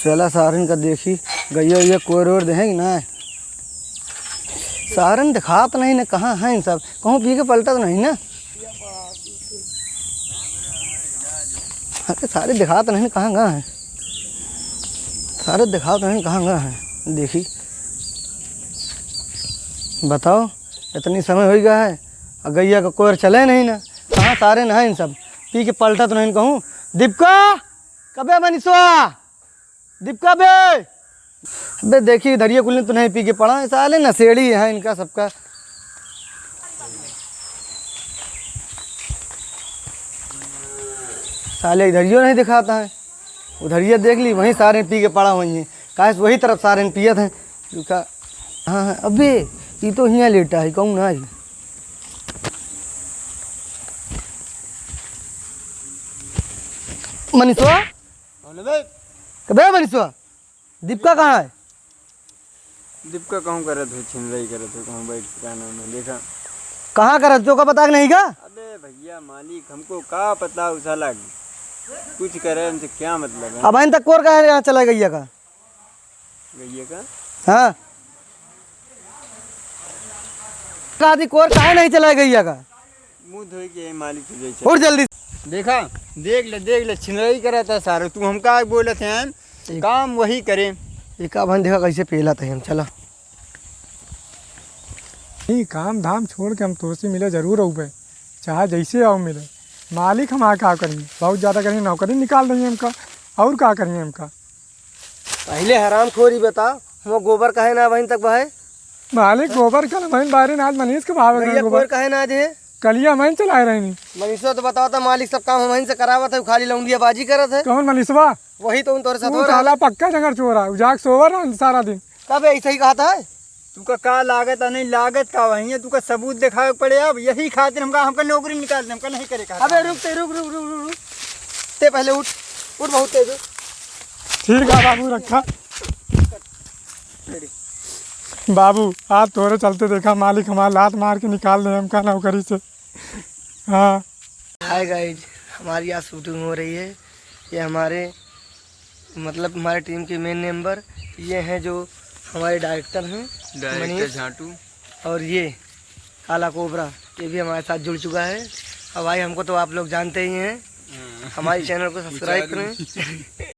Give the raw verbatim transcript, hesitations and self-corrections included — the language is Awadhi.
चला सारन का देखी, गइया, गइया कोर ओर देहें कि ना? सारन दिखात नहीं न, कहाँ हैं सब? कहूँ पी के पलटत नहीं न? अरे सारे दिखात नहीं न, कहाँ गए हैं? सारे दिखात नहीं न, कहाँ गए हैं? देखी, बताओ, इतनी समय होइ गया है, अ गइया का कोर चले नहीं न, कहाँ सारे न हैं सब? पी के पलटत नहीं न कहूँ। दीपका, कबे मनीषवा? दीपका बे! अबे देखी, इधरिया कुल तो नहीं पी के पड़ा है, साले नशेड़ी हैं इनका सबका। साले इधरियो नहीं दिखाता है, उधरिया देख ली, वहीं सारे पी के पड़ा हुई हैं। काहे से वही तरफ सारे पियत हैं। रुका, हाँ, हाँ, अबे, ये तो हियाँ लेटा है, कौन आई? मनीषवा? कौन है बे? कबे मनीषवा? दीपका कहाँ है? दीपका कहूँ करत है, छिनराई करत है, कहूँ बैठ के, का नाम है, देखा। कहाँ करत, जो का पता नहीं का? अबे भैया मालिक, हमको का पता उ साला कुछ करे, हमसे क्या मतलब है? अब इन तक कोर का है, यहाँ चला गइया का? गइया का? हाँ। कहा थी कोर काहे नहीं चला गइया का? मुँह धोई के मालिक से जैसे। उठ जल्दी। देखा, देख ले, देख ले, छिनराई करत है सारे। तू हमका बोलत है, एक काम वही करे। एक अब हम देखा कैसे पेला थे हम, चला। ई काम धाम छोड़ के हम तोसे मिले जरूर अउबे, चाहे जैसे आओ मिले। मालिक हमार का करिए, बहुत ज्यादा करिए, नौकरी निकाल रही है हमका, और का करिए हमका। पहिले हरामखोरी बता, हुआँ गोबर काहे ना बहिन तक बहे? मालिक, गोबर कल हमहिन बारिन, आज मनीष के भावे गए गोबर। कोर काहे ना दे? कलिया हमहिन चलाए रहनी। मनीषवा तो बतावता, मालिक सब काम हमहिन से करावत है, खाली लौंडियाबाजी करत है। कौन मनीषवा? वही तो उन तोरे साथ तू हो रहा। साला पक्का जंगर चोर है, उ जाग सोवर रहा सारा दिन। कब ऐसे ही कहता है? तुका का लागत आ नहीं लागत का वही है, तुका सबूत देखावे के पड़े। अब यही खातिर हमका, हमका नौकरी निकाल दे, हमका नहीं करे का। अबे रुक ते, रुक, रुक, रुक, रुक, रुक। ते पहले उठ, उठ बहुत तेज हो। ठीक है बाबू, रखा। बाबू, आज तोरे चलते देखा मालिक हमार लात मार के निकाल दे हमका नौकरी से। हाँ। हाय गाइज, हमारी आज शूटिंग हो रही है। ये हमारे, मतलब हमारे टीम के मेन मेंबर ये हैं जो हमारे डायरेक्टर हैं, डायरेक्टर मनीष झांटू। और ये काला कोबरा, ये भी हमारे साथ जुड़ चुका है। और भाई हमको तो आप लोग जानते ही हैं, हाँ। हमारे चैनल को सब्सक्राइब बेचारे। करें।